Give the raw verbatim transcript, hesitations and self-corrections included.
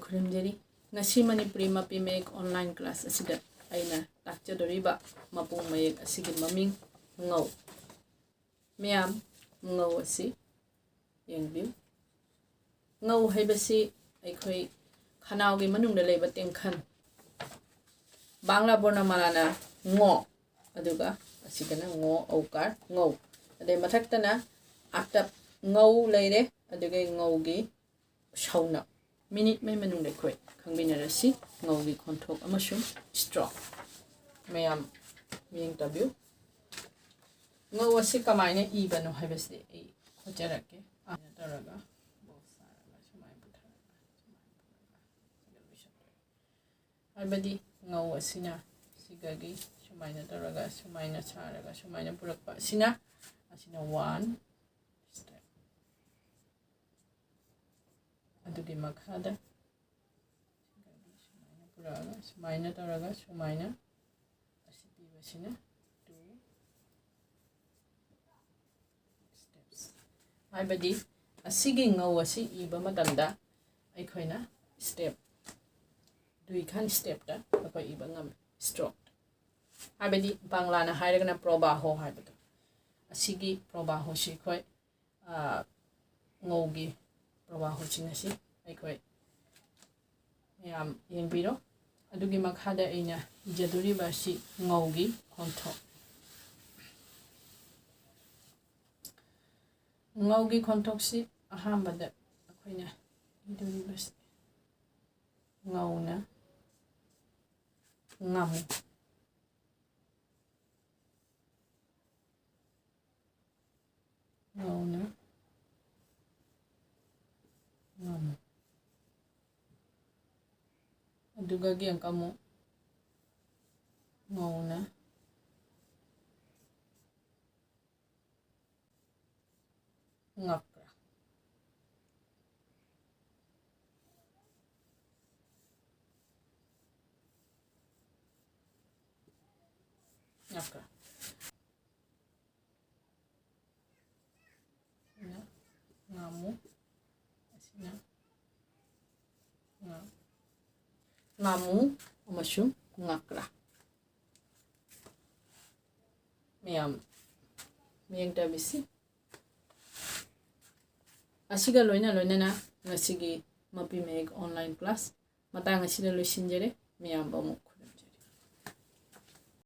ꯈꯨꯔꯨꯝꯖꯔꯤ꯫ ꯉꯁꯤ ꯃꯅꯤꯄꯨꯔꯤ ꯃꯄꯤ ꯃꯌꯦꯛ online class ꯑꯁꯤꯗ ꯑꯩꯅ ꯇꯥꯛꯆꯗꯣꯔꯤꯕ ꯃꯄꯨꯡ ꯃꯌꯦꯛ ꯑꯁꯤꯒꯤ ꯃꯃꯤꯡ ꯉꯧ꯫ ꯃꯌꯥꯝ, ꯉꯧ ꯑꯁꯤ ꯌꯦꯡꯕꯤꯌꯨ꯫ ꯉꯧ ꯍꯥꯏꯕꯁꯤ ꯑꯩꯈꯣꯏ ꯈꯅꯥꯎꯒꯤ ꯃꯅꯨꯡꯗ ꯂꯩꯕ ꯇꯦꯡꯈꯟ, ꯕꯥꯡꯂꯥ ꯕꯣꯔꯅꯃꯥꯂꯥꯅ ꯉꯣ, ꯑꯗꯨꯒ ꯑꯁꯤꯗꯅ ꯉꯣ, ꯎꯀꯥꯔ, ꯉꯧ꯫ ꯑꯗꯩ ꯃꯊꯛꯇꯅ ꯑꯥꯛꯇꯞ ꯉꯧ ꯂꯩꯔꯦ, ꯑꯗꯨꯒ ꯉꯧꯒꯤ ꯁꯧꯅ ꯃꯤꯅꯤꯠ ꯃꯩ ꯃꯅꯨꯡꯗ ꯑꯩꯈꯣꯏ ꯈꯪꯃꯤꯟꯅꯔꯁꯤ꯫ ꯉꯧꯒꯤ ꯈꯣꯟꯊꯣꯛ ꯑꯃꯁꯨꯡ ꯁ꯭ꯇ꯭ꯔꯣꯛ꯫ ꯃꯌꯥꯝ ꯃꯤꯠꯌꯦꯡ ꯇꯥꯕꯤꯌꯨ꯫ ꯉꯧ ꯑꯁꯤ ꯀꯃꯥꯏꯅ ꯏꯕꯅꯣ ꯍꯥꯏꯕꯁꯤꯗꯤ ꯑꯩ ꯍꯣꯠꯆꯔꯛꯀꯦ꯫ ꯑꯗꯨꯃꯥꯏꯅ ꯇꯧꯔꯒ ꯕꯣꯛꯁ ꯁꯥꯔꯒ ꯁꯨꯃꯥꯏꯅ ꯄꯨꯊꯔꯒ ꯁꯨꯃꯥꯏꯅ ꯄꯨꯔꯒ ꯁꯤꯒ ꯂꯣꯏꯁꯤꯟꯗꯣꯏꯅꯤ꯫ ꯍꯥꯏꯕꯗꯤ ꯉꯧ ꯑꯁꯤꯅ ꯁꯤꯒꯒꯤ ꯁꯨꯃꯥꯏꯅ ꯇꯧꯔꯒ ꯁꯨꯃꯥꯏꯅ ꯁꯥꯔꯒ ꯁꯨꯃꯥꯏꯅ ꯄꯨꯔꯛꯄ ꯑꯁꯤꯅ, ꯑꯁꯤꯅ one step꯫ ꯑꯗꯨꯒꯤ ꯃꯈꯥꯗ ꯁꯨꯃꯥꯏꯅ ꯄꯨꯔꯛꯑꯒ ꯁꯨꯃꯥꯏꯅ ꯇꯧꯔꯒ ꯁꯨꯃꯥꯏꯅ ꯑꯁꯤ ꯄꯤꯕꯁꯤꯅ two steps꯫ ꯍꯥꯏꯕꯗꯤ ꯑꯁꯤꯒꯤ ꯉꯧ ꯑꯁꯤ ꯏꯕ ꯃꯇꯝꯗ ꯑꯩꯈꯣꯏꯅ step, ꯗꯨꯏꯈꯟ stepꯇ ꯑꯩꯈꯣꯏ ꯏꯕ ꯉꯝꯃꯤ꯫ Stroke꯫ ꯍꯥꯏꯕꯗꯤ ꯕꯪꯂꯥꯅ ꯍꯥꯏꯔꯒꯅ ꯄ꯭ꯔꯣꯕꯥꯍꯣ ꯍꯥꯏꯕꯗꯣ꯫ ꯑꯁꯤꯒꯤ ꯄ꯭ꯔꯣꯕꯥꯍꯣꯁꯤ ꯑꯩꯈꯣꯏ, ꯑ, ꯉꯧꯒꯤ ꯄ꯭ꯔꯣꯕꯥꯍꯣꯁꯤꯡ ꯑꯁꯤ ꯑꯩꯈꯣꯏ ꯃꯌꯥꯝ ꯌꯦꯡꯕꯤꯔꯣ꯫ ꯑꯗꯨꯒꯤ ꯃꯈꯥꯗ ꯑꯩꯅ ꯏꯖꯗꯣꯔꯤꯕ ꯑꯁꯤ ꯉꯧꯒꯤ ꯈꯣꯟꯊꯣꯛ꯫ ꯉꯧꯒꯤ ꯈꯣꯟꯊꯣꯛꯁꯤ ꯑꯍꯥꯟꯕꯗ ꯑꯩꯈꯣꯏꯅ ꯏꯗꯣꯔꯤꯕꯁꯤ ꯉꯧꯅ ꯉꯝ꯫ ꯉꯧꯅ ꯉꯝ꯫ ꯑꯗꯨꯒ ꯒꯦꯡꯀ ꯑꯃꯨꯛ ꯉꯧꯅ ꯉꯛꯄ꯭ꯔꯥ? ꯉꯛꯄ꯭ꯔꯥ? ꯑꯁꯤꯅ ꯉꯥꯃꯨ, ꯑꯁꯤꯅ ꯉꯥ꯫ ꯉꯥꯉꯨ ꯑꯃꯁꯨꯡ ꯉꯀ꯭ꯔꯥ꯫ ꯃꯌꯥꯝ ꯃꯤꯠꯌꯦꯡ ꯇꯥꯕꯤꯁꯤ꯫ ꯑꯁꯤꯒ ꯂꯣꯏꯅ ꯂꯣꯏꯅꯅ ꯉꯁꯤꯒꯤ ꯃꯄꯤ ꯃꯌꯦꯛ online class ꯃꯇꯥꯡ ꯑꯁꯤꯗ ꯂꯣꯏꯁꯤꯟꯖꯔꯦ꯫ ꯃꯌꯥꯝꯕꯨ ꯑꯃꯨꯛ